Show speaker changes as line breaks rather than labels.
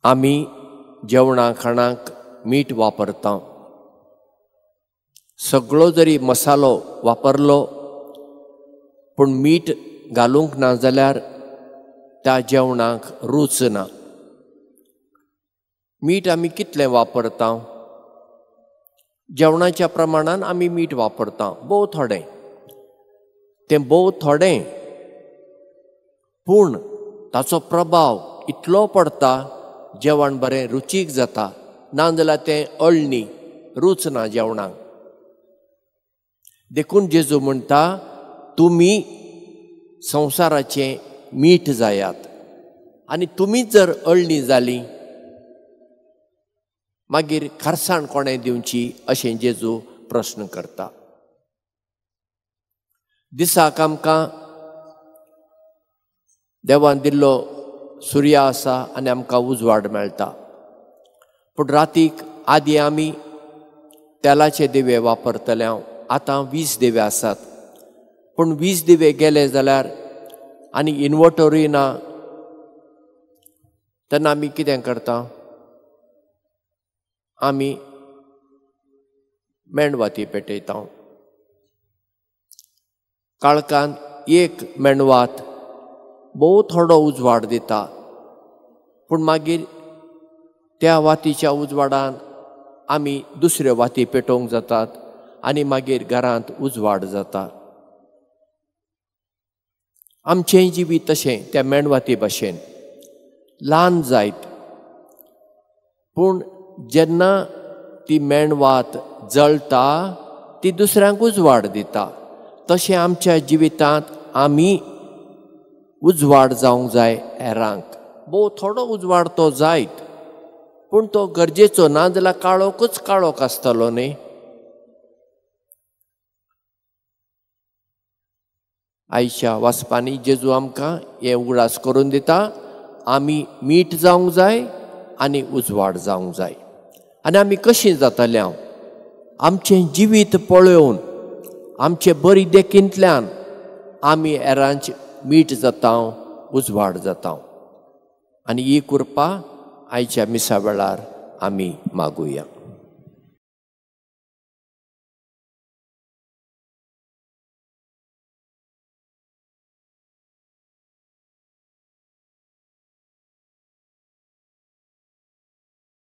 आमी जेवणा खाणाक मीठ वापरता. सगळो जरी मसालो वापरलो पूण मीठ घालूंक ना जाल्यार त्या जेवणाक रूच ना. मीठ आमी कितलें वापरता? जेवणाच्या प्रमाणान आमी मीठ वापरता, भोव थोडें. तें भोव थोडें पूण ताचो प्रभाव इतलो पडता, जेवण बरें रुचीक जाता. ना जाल्यार तें अळणी, रूच ना जेवणाक. देखून जेजू म्हणटा, तुमी संवसाराचें मीठ जायात. आनी तुमी जर अळणी जाली मागीर खारसाण कोणें दिवची अशें जेजू प्रस्न करता. दिसाक आमकां देवान दिल्लो सुर्या आसा आनी आमकां उजवाड मेळटा. पूण रातीक आदी आमी तेलाचे दिवे वापरतले, आतां 20 दिवे आसात. पूण 20 दिवे गेले जाल्यार आनी इन्वर्टरूय ना, तेन्ना आमी कितें करता? आमी मेणवाती पेटयता. काळखान एक मेणवात भोव थोडो उजवाड दिता, पूण मागीर त्या वातीच्या उजवाडान आमी दुसऱ्यो वाती पेटोवंक जातात आनी मागीर घरांत उजवाड जाता. आमचें जिवीत तशें त्या मेणवाती भाशेन ल्हान जायत, पूण जेन्ना ती मेणवात जळटा ती दुसऱ्यांक उजवाड दिता. तशें आमच्या जिवितांत आमी उजवाड जावंक जाय हेरांक. भोव थोडो उजवाड तो जायत पूण तो गरजेचो, ना जाल्यार काळोखूच काळोख आसतलो न्ही. आयच्या वाचपांनी जेजू आमकां हें उगडास करून दिता, आमी मीठ जावंक जाय आनी उजवाड जावंक जाय. आनी आमी कशीं जातले? आमचें जिवीत पळोवन, आमचे बरी देखींतल्यान आमी हेरांचे मीठ जाता, उजवाड जाता. आनी ही कृपा आयच्या मिसा वेळार आमी मागुया.